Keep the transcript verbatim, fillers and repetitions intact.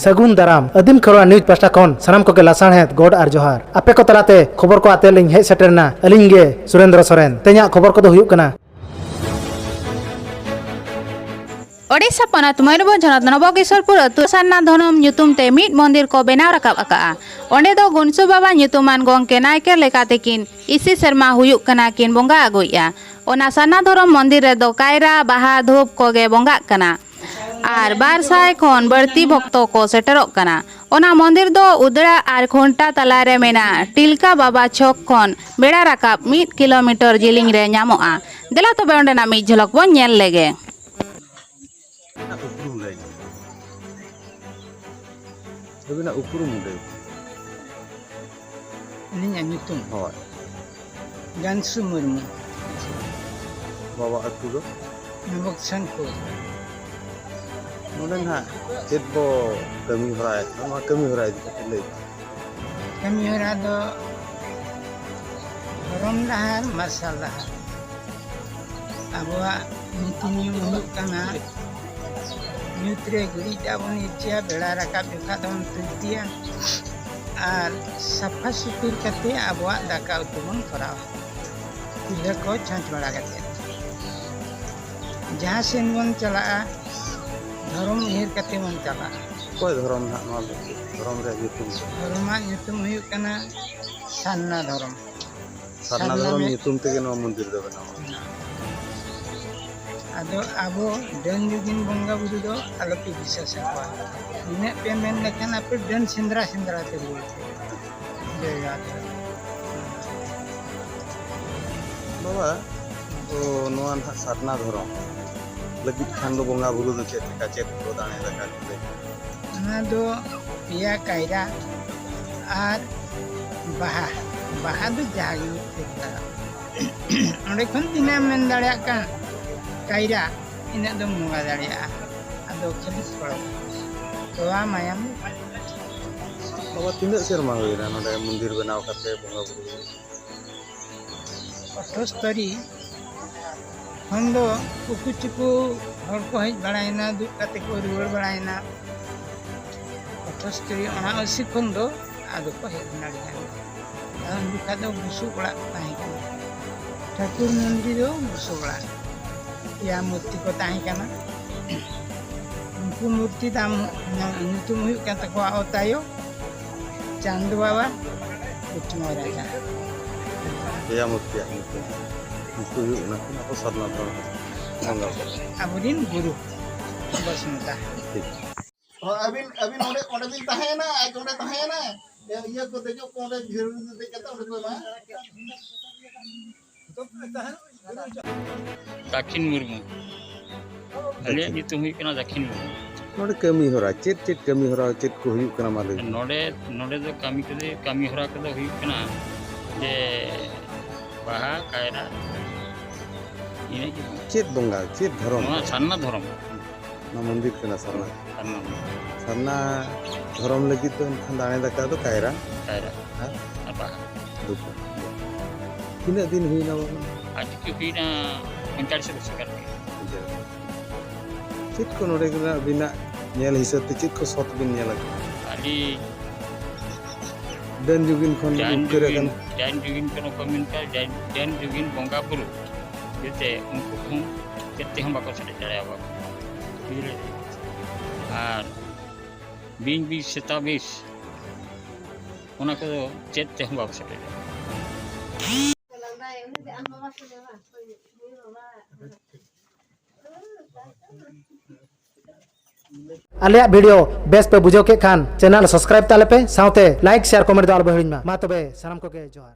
ᱥᱟᱹᱜᱩᱱ ᱫᱟᱨᱟᱢ᱾ ᱟᱹᱫᱤᱢ ᱠᱷᱮᱨᱣᱟᱲ ᱱᱤᱭᱩᱡᱽ ᱯᱟᱦᱴᱟ ᱠᱷᱚᱱ ᱥᱟᱱᱟᱢ ᱠᱚᱜᱮ ᱞᱟᱥᱟᱲᱦᱮᱫ ᱜᱚᱰ ᱟᱨ ᱡᱚᱦᱟᱨ᱾ ᱟᱯᱮ ᱠᱚ ᱛᱟᱞᱟᱛᱮ ᱠᱷᱚᱵᱚᱨ ᱠᱚ ᱟᱛᱮ ᱞᱤᱧ ᱦᱮᱡ ᱥᱮᱴᱮᱨ ᱮᱱᱟ ᱟᱹᱞᱤᱧ ᱜᱮ ᱥᱩᱨᱮᱱᱫᱨᱚ ᱥᱚᱨᱮᱱ᱾ ᱛᱮᱦᱮᱧᱟᱜ ᱠᱷᱚᱵᱚᱨ ᱠᱚᱫᱚ ᱦᱩᱭᱩᱜ ᱠᱟᱱᱟ᱾ ᱳᱰᱤᱥᱟ ᱯᱚᱱᱚᱛ ᱢᱚᱭᱩᱨᱵᱷᱚᱸᱡᱽ ᱦᱚᱱᱚᱛ ᱱᱚᱵᱚᱠᱤᱥᱳᱨᱯᱩᱨ ᱟᱹᱛᱩ ᱥᱟᱨᱱᱟ ᱫᱷᱚᱨᱚᱢ ᱧᱩᱛᱩᱢ ᱛᱮ ᱢᱤᱫ ᱢᱚᱱᱫᱤᱨ ᱠᱚ ᱵᱮᱱᱟᱣ ᱨᱟᱠᱟᱵ ᱟᱠᱟᱫᱼᱟ᱾ ᱚᱸᱰᱮ ᱫᱚ ᱜᱩᱱᱥᱩ ᱵᱟᱵᱟ ᱧᱩᱛᱩᱢᱟᱱ ᱜᱚᱢᱠᱮ ᱱᱟᱭᱠᱮ ᱞᱮᱠᱟᱛᱮ ᱠᱤᱱ ᱤᱥᱤ ᱥᱮᱨᱢᱟ ᱦᱩᱭᱩᱜ ᱠᱟᱱᱟ ᱠᱤᱱ ᱵᱚᱸᱜᱟ ᱟᱹᱜᱩᱭᱮᱫᱼᱟ᱾ ᱚᱱᱟ ᱥᱟᱨᱱᱟ ᱫᱷᱚᱨᱚᱢ ᱢᱚᱱᱫᱤᱨ ᱨᱮᱫᱚ ᱠᱟᱭᱨᱟ, ᱵᱟᱦᱟ, ᱫᱷᱩᱯ ᱠᱚᱜᱮ ᱵᱚᱸᱜᱟᱜ ᱠᱟᱱᱟ᱾ ᱟᱨ ᱵᱟᱨ ᱥᱟᱭ ᱠᱷᱚᱱ ᱵᱟᱹᱲᱛᱤ ᱵᱷᱚᱠᱛᱚ ᱠᱚ ᱥᱮᱴᱮᱨᱚᱜ ᱠᱟᱱᱟ᱾ ᱚᱱᱟ ᱢᱚᱱᱫᱤᱨ ᱫᱚ ᱩᱫᱽᱲᱟ ᱟᱨ ᱠᱷᱩᱱᱴᱟ ᱛᱟᱞᱟ ᱨᱮ ᱢᱮᱱᱟᱜ ᱴᱤᱞᱠᱟ ᱵᱟᱵᱟ ᱪᱷᱚᱠ ᱠᱷᱚᱱ ᱵᱮᱲᱟ ᱨᱟᱠᱟᱵ ᱢᱤᱫ ᱠᱤᱞᱳᱢᱤᱴᱟᱨ ᱡᱤᱞᱤᱧ ᱨᱮ ᱧᱟᱢᱚᱜᱼᱟ᱾ ᱫᱮᱞᱟ ᱛᱚᱵᱮ ᱚᱸᱰᱮᱱᱟᱜ ᱢᱤᱫ ᱡᱷᱚᱞᱚᱠ ᱵᱚᱱ ᱧᱮᱞ ᱞᱮᱜᱮ᱾ ᱟᱹᱵᱤᱱᱟᱜ ᱩᱯᱨᱩᱢ ᱞᱟᱹᱭ ᱵᱤᱱ᱾ ᱟᱹᱵᱤᱱᱟᱜ ᱩᱯᱨᱩᱢ ᱞᱟᱹᱭ ᱵᱤᱱ᱾ ᱟᱹᱞᱤᱧᱟᱜ ᱧᱩᱛᱩᱢ? ᱦᱳᱭ᱾ ᱜᱟᱱᱥᱩ ᱢᱩᱨᱢᱩ᱾ ᱵᱟᱵᱟ ᱟᱹᱛᱩ ᱫᱚ? ᱱᱚᱵᱚᱠᱥᱟᱱᱯᱩᱨ᱾ ᱱᱚᱰᱮ ᱱᱟᱦᱟᱜ ᱪᱮᱫ ᱵᱚ ᱠᱟᱹᱢᱤ ᱦᱚᱨᱟᱭᱮᱫ ᱠᱟᱱᱟ, ᱱᱚᱣᱟ ᱠᱟᱹᱢᱤ ᱦᱚᱨᱟ ᱤᱫᱤ ᱠᱟᱛᱮ ᱞᱟᱹᱭ ᱵᱤᱱ᱾ ᱠᱟᱹᱢᱤ ᱦᱚᱨᱟ ᱫᱚ ᱫᱷᱚᱨᱚᱢ ᱰᱟᱦᱟᱨ, ᱢᱟᱨᱥᱟᱞ ᱰᱟᱦᱟᱨ᱾ ᱟᱵᱚᱣᱟᱜ ᱱᱤᱛᱤ ᱱᱤᱭᱚᱢ ᱦᱩᱭᱩᱜ ᱠᱟᱱᱟ, ᱧᱩᱛ ᱨᱮ ᱜᱩᱨᱤᱡ ᱫᱟᱜ ᱵᱚᱱ ᱤᱨᱪᱤᱭᱟ, ᱵᱮᱲᱟ ᱨᱟᱠᱟᱵ ᱡᱚᱠᱷᱟᱜ ᱫᱚᱵᱚᱱ ᱛᱩᱞᱛᱤᱭᱟ, ᱟᱨ ᱥᱟᱯᱷᱟ ᱥᱩᱛᱩᱨ ᱠᱟᱛᱮ ᱟᱵᱚᱣᱟᱜ ᱫᱟᱠᱟ ᱩᱛᱩ ᱵᱚᱱ ᱠᱚᱨᱟᱣᱟ, ᱪᱩᱞᱦᱟᱹ ᱠᱚ ᱪᱷᱚᱸᱪ ᱵᱟᱲᱟ ᱠᱟᱛᱮ᱾ ᱡᱟᱦᱟᱸ ᱥᱮᱱ ᱵᱚᱱ ᱪᱟᱞᱟᱜᱼᱟ, ᱫᱷᱚᱨᱚᱢ ᱩᱭᱦᱟᱹᱨ ᱠᱟᱛᱮ ᱵᱚᱱ ᱪᱟᱞᱟᱜᱼᱟ᱾ ᱚᱠᱚᱭ ᱫᱷᱚᱨᱚᱢ ᱱᱟᱦᱟᱜ ᱱᱚᱣᱟ ᱫᱚ? ᱫᱷᱚᱨᱚᱢ ᱨᱮᱭᱟᱜ ᱧᱩᱛᱩᱢ ᱫᱚ? ᱫᱷᱚᱨᱚᱢᱟᱜ ᱧᱩᱛᱩᱢ ᱦᱩᱭᱩᱜ ᱠᱟᱱᱟ ᱥᱟᱨᱱᱟ ᱫᱷᱚᱨᱚᱢ᱾ ᱥᱟᱨᱱᱟ ᱥᱟᱨᱱᱟ ᱫᱷᱚᱨᱚᱢ ᱢᱮ- ᱧᱩᱛᱩᱢ ᱛᱮᱜᱮ ᱱᱚᱣᱟ ᱢᱚᱱᱫᱤᱨ ᱫᱚ ᱵᱮᱱᱟᱣ ᱟᱠᱟᱱᱟ᱾ ᱟᱫᱚ ᱟᱵᱚ ᱰᱟᱹᱱ ᱡᱩᱜᱤᱱ ᱵᱚᱸᱜᱟ ᱵᱩᱨᱩ ᱫᱚ ᱟᱞᱚᱯᱮ ᱵᱤᱥᱥᱟᱥ ᱟᱠᱚᱣᱟ᱾ ᱱᱤᱱᱟᱹᱜ ᱯᱮ ᱢᱮᱱ ᱞᱮᱠᱷᱟᱱ ᱟᱯᱮ ᱰᱟᱹᱱ ᱥᱮᱸᱫᱽᱨᱟ ᱥᱮᱸᱫᱽᱨᱟ ᱛᱮ ᱨᱩᱣᱟᱹᱲ ᱯᱮ᱾ ᱡᱚᱭ ᱡᱚᱦᱟᱨ᱾ ᱵᱟᱵᱟ, ᱛᱚ ᱱᱚᱣᱟ ᱱᱟᱦᱟᱜ ᱥᱟᱨᱱᱟ ᱫᱷᱚᱨᱚᱢ ᱞᱟᱹᱜᱤᱫ ᱠᱷᱟᱱ ᱫᱚ ᱵᱚᱸᱜᱟ ᱵᱩᱨᱩ ᱫᱚ ᱪᱮᱫ ᱞᱮᱠᱟ, ᱪᱮᱫ ᱠᱚ ᱫᱟᱲᱮ ᱞᱟᱜᱟᱜ ᱛᱮ? ᱚᱱᱟ ᱫᱚ ᱯᱮᱭᱟ ᱠᱟᱭᱨᱟ ᱟᱨ ᱵᱟᱦᱟ᱾ ᱵᱟᱦᱟ ᱫᱚ ᱡᱟᱦᱟᱸ ᱜᱮ ᱢᱤᱫᱴᱮᱱ ᱞᱟᱜᱟᱜᱼᱟ᱾ ᱚᱸᱰᱮ ᱠᱷᱚᱱ ᱛᱤᱱᱟᱹᱜ ᱮᱢ ᱢᱮᱱ ᱫᱟᱲᱮᱭᱟᱜ ᱠᱟᱱ ᱠᱟᱭᱨᱟ, ᱤᱱᱟᱹᱜ ᱫᱚᱢ ᱵᱚᱸᱜᱟ ᱫᱟᱲᱮᱭᱟᱜᱼᱟ᱾ ᱟᱫᱚ ᱠᱷᱟᱹᱞᱤ ᱯᱷᱚᱞ, ᱛᱚᱣᱟ, ᱢᱟᱭᱟᱢ᱾ ᱵᱟᱵᱟ, ᱛᱤᱱᱟᱹᱜ ᱥᱮᱨᱢᱟ ᱦᱩᱭᱱᱟ ᱱᱚᱰᱮ ᱢᱚᱱᱫᱤᱨ ᱵᱮᱱᱟᱣ ᱠᱟᱛᱮ ᱵᱚᱸᱜᱟ ᱵᱩᱨᱩ? ᱟᱴᱷᱟᱥ ᱛᱟᱹᱨᱤᱠᱷ ᱠᱷᱚᱱ ᱫᱚ ᱩᱠᱩ ᱪᱩᱠᱩ ᱦᱚᱲ ᱠᱚ ᱦᱮᱡ ᱵᱟᱲᱟᱭᱮᱱᱟ, ᱫᱩᱜ ᱠᱟᱛᱮ ᱠᱚ ᱨᱩᱣᱟᱹᱲ ᱵᱟᱲᱟᱭᱮᱱᱟ᱾ ᱯᱚᱸᱪᱟᱛᱛᱳᱨ ᱚᱱᱟ ᱟᱹᱥᱤ ᱠᱷᱚᱱ ᱫᱚ ᱟᱫᱚ ᱠᱚ ᱦᱮᱡ ᱮᱱᱟ ᱟᱹᱰᱤ ᱜᱟᱱ᱾ ᱟᱫᱚ ᱩᱱ ᱡᱚᱠᱷᱟᱡ ᱫᱚ ᱵᱩᱥᱩᱵ ᱚᱲᱟᱜ ᱛᱟᱦᱮᱸ ᱠᱟᱱᱟ, ᱴᱷᱟᱹᱠᱩᱨ ᱢᱚᱱᱫᱤᱨ ᱫᱚ ᱵᱩᱥᱩᱵ ᱚᱲᱟᱜ, ᱯᱮᱭᱟ ᱢᱩᱨᱛᱤ ᱠᱚ ᱛᱟᱦᱮᱸ ᱠᱟᱱᱟ᱾ ᱩᱱᱠᱩ ᱢᱩᱨᱛᱤ ᱫᱟᱢ ᱧᱩᱛᱩᱢ ᱦᱩᱭᱩᱜ ᱠᱟᱱ ᱛᱟᱠᱚᱣᱟ ᱚᱛᱟᱭᱚ, ᱪᱟᱸᱫ ᱵᱟᱵᱟ, ᱯᱩᱛᱱᱚ ᱨᱟᱡᱟ᱾ ᱯᱮᱭᱟ ᱢᱩᱨᱛᱤᱭᱟᱜ ᱧᱩᱛᱩᱢ᱾ ᱩᱱᱠᱩ ᱦᱩᱭᱩᱜ ᱠᱟᱱᱟ ᱠᱤᱱ ᱟᱵᱚ ᱥᱟᱨᱱᱟ ᱫᱷᱚᱨᱚᱢ ᱨᱮᱱ ᱵᱚᱸᱜᱟ ᱵᱩᱨᱩ᱾ ᱟᱵᱚᱨᱤᱱ ᱜᱩᱨᱩ ᱵᱚᱥᱩᱢᱚᱛᱟ᱾ ᱴᱷᱤᱠ᱾ ᱦᱚᱸ, ᱟᱹᱵᱤᱱ ᱟᱹᱵᱤᱱ ᱚᱸᱰᱮ ᱚᱸᱰᱮ ᱵᱤᱱ ᱛᱟᱦᱮᱸᱭᱮᱱᱟ, ᱟᱡ ᱚᱸᱰᱮ ᱛᱟᱦᱮᱸᱭᱮᱱᱟ, ᱤᱭᱟᱹ ᱠᱚ ᱫᱮᱡᱚᱜ ᱠᱚ ᱚᱸᱰᱮ ᱡᱷᱤᱲ ᱫᱮᱡ ᱠᱟᱛᱮ ᱚᱸᱰᱮ ᱠᱚ ᱮᱢᱟ᱾ ᱫᱟᱠᱷᱤᱱ ᱢᱩᱨᱢᱩ᱾ ᱟᱞᱮᱭᱟᱜ ᱧᱩᱛᱩᱢ ᱦᱩᱭᱩᱜ ᱠᱟᱱᱟ ᱫᱟᱠᱷᱤᱱ ᱢᱩᱨᱢᱩ᱾ ᱱᱚᱰᱮ ᱠᱟᱹᱢᱤ ᱦᱚᱨᱟ ᱪᱮᱫ ᱪᱮᱫ ᱠᱟᱹᱢᱤ ᱦᱚᱨᱟ ᱪᱮᱫ ᱠᱚ ᱦᱩᱭᱩᱜ ᱠᱟᱱᱟ, ᱢᱟ ᱞᱟᱹᱭ ᱢᱮ᱾ ᱱᱚᱰᱮ ᱱᱚᱰᱮ ᱫᱚ ᱠᱟᱹᱢᱤ ᱠᱚᱫᱚ ᱠᱟᱹᱢᱤ ᱦᱚᱨᱟ ᱠᱚᱫᱚ ᱦᱩᱭᱩᱜ ᱠᱟᱱᱟ ᱡᱮ ᱵᱟᱦᱟ, ᱠᱟᱭᱨᱟ, ᱤᱱᱟᱹ ᱜᱮ᱾ ᱪᱮᱫ ᱵᱚᱸᱜᱟ, ᱪᱮᱫ ᱫᱷᱚᱨᱚᱢ? ᱱᱚᱣᱟ ᱥᱟᱨᱱᱟ ᱫᱷᱚᱨᱚᱢ᱾ ᱱᱚᱣᱟ ᱢᱚᱱᱫᱤᱨ ᱠᱟᱱᱟ ᱥᱟᱨᱱᱟ᱾ ᱥᱟᱨᱱᱟ ᱫᱷᱚᱨᱚᱢ᱾ ᱥᱟᱨᱱᱟ ᱫᱷᱚᱨᱚᱢ ᱞᱟᱹᱜᱤᱫ ᱫᱚ ᱮᱱᱠᱷᱟᱱ ᱫᱟᱲᱮ ᱫᱟᱠᱟ ᱫᱚ ᱠᱟᱭᱨᱟ ᱠᱟᱭᱨᱟ ᱟᱨ ᱟᱨ ᱵᱟᱦᱟ᱾ ᱫᱷᱩᱯ᱾ ᱛᱤᱱᱟᱹᱜ ᱫᱤᱱ ᱦᱩᱭᱱᱟ ᱵᱟᱵᱟ? ᱟᱡ ᱠᱤ ᱦᱩᱭᱱᱟ ᱯᱚᱧᱪᱟᱲᱤᱥ ᱵᱚᱪᱷᱚᱨ ᱜᱟᱱ ᱜᱮ᱾ ᱪᱮᱫ ᱠᱚ ᱱᱚᱰᱮ ᱨᱮᱱᱟᱜ ᱟᱹᱵᱤᱱᱟᱜ ᱧᱮᱞ ᱦᱤᱥᱟᱹᱵ ᱛᱮ ᱪᱮᱫ ᱠᱚ ᱥᱚᱛ ᱵᱤᱱ ᱧᱮᱞ ᱟᱠᱟᱫᱟ? ᱟᱹᱰᱤ ᱰᱟᱹᱱ ᱡᱩᱜᱤᱱ ᱠᱷᱚᱱ ᱵᱤᱱ ᱡᱟᱭᱤᱱ ᱩᱯᱠᱟᱹᱨ ᱡᱩᱜᱤᱱ ᱟᱠᱟᱱᱟ? ᱡᱟᱭᱤᱱ ᱡᱩᱜᱤᱱ ᱠᱚ ᱱᱚᱠᱚ ᱢᱮᱱ ᱠᱟᱜ ᱡᱟᱭᱤᱱ ᱡᱟᱭᱤᱱ ᱡᱩᱜᱤᱱ ᱵᱚᱸᱜᱟ ᱵᱩᱨᱩ ᱡᱟᱛᱮ ᱩᱱᱠᱩ ᱠᱚᱦᱚᱸ ᱪᱮᱫ ᱛᱮᱦᱚᱸ ᱵᱟᱠᱚ ᱥᱮᱴᱮᱡ ᱫᱟᱲᱮᱭᱟᱵᱚᱱ᱾ ᱵᱩᱡᱷᱟᱹᱣ? ᱟᱨ ᱵᱤᱧ ᱵᱤᱧ ᱥᱮᱛᱟ ᱵᱤᱥ ᱚᱱᱟ ᱠᱚᱫᱚ ᱪᱮᱫ ᱛᱮᱦᱚᱸ ᱵᱟᱠᱚ ᱥᱮᱴᱮᱡ ᱫᱟᱲᱮᱭᱟᱜᱼᱟ᱾ ᱟᱞᱮᱭᱟᱜ ᱵᱷᱤᱰᱤᱭᱳ ᱵᱮᱥ ᱯᱮ ᱵᱩᱡᱷᱟᱹᱣ ᱠᱮᱫ ᱠᱷᱟᱱ ᱪᱮᱱᱮᱞ ᱥᱟᱵᱥᱠᱨᱟᱭᱤᱵ ᱛᱟᱞᱮ ᱯᱮ, ᱥᱟᱶᱛᱮ ᱞᱟᱭᱤᱠ, ᱥᱮᱭᱟᱨ, ᱠᱚᱢᱮᱱᱴ ᱫᱚ ᱟᱞᱚ ᱯᱮ ᱦᱤᱲᱤᱧ ᱢᱟ᱾ ᱢᱟ ᱛᱚᱵᱮ ᱥᱟᱱᱟᱢ ᱠᱚᱜᱮ ᱡᱚᱦᱟᱨ᱾